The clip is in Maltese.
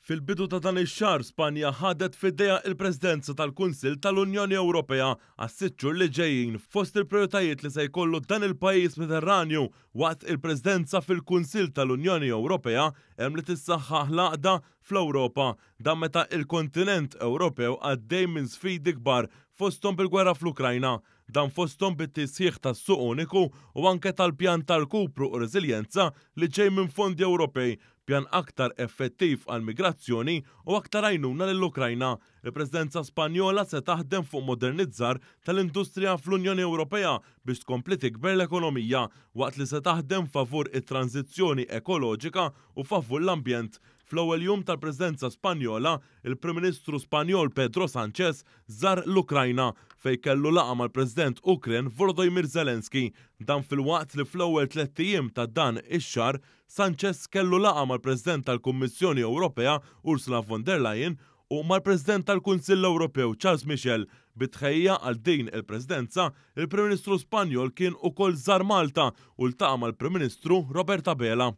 Fil-bidu ta' dan ix-xahar Spanja ħadet f'idejha il-Presidenza tal-Kunsill tal-Unjoni Ewropea għas-sitt xhur li ġejjin. Fost il-prijoritajiet li se jkollu dan il-pajjiż Mediterranju waqt il-Presidenza fil-Kunsill tal-Unjoni Ewropea hemm li tissaħħaħ l-għaqda fl-Ewropa. Dan meta il-kontinent Ewropew għaddej minn sfidi kbar fosthom bil-gwerra fl-Ukrajna. Dan fosthom bit-tisħiħ tas-suq uniku u anke tal-pjan ta' rkupru u reżiljenza li ġej minn fondi Ewropej, pjan aktar effettiv għall-migrazzjoni u aktar għajnuna lill-Ukrajna. Il-Presidenza Spanjola se taħdem fuq modernizzar tal-industrija fl-Unjoni Ewropea biex tkompli tikber l-ekonomija, waqt li se taħdem favur it-tranżizzjoni ekoloġika u favur l-ambjent. Fl-ewwel jum tal-Presidenza Spanjola, il-Prim Ministru Spanjol Pedro Sanchez żar l-Ukrajna fejn kellu laqgħa mal-President Ukren Volodymyr Zelensky. Dan filwaqt li fl-ewwel tlett ijiem ta' dan ix-xahar, Sanchez kellu laqgħa mal-President tal-Kummissjoni Ewropea Ursula von der Leyen u mal-President tal-Kunsill Ewropew Charles Michel. Bi tħejjija għal din il-Presidenza, il-Prim Ministru Spanjol kien ukoll żar Malta u ltaqa' mal-Prim Ministru Robert Abela.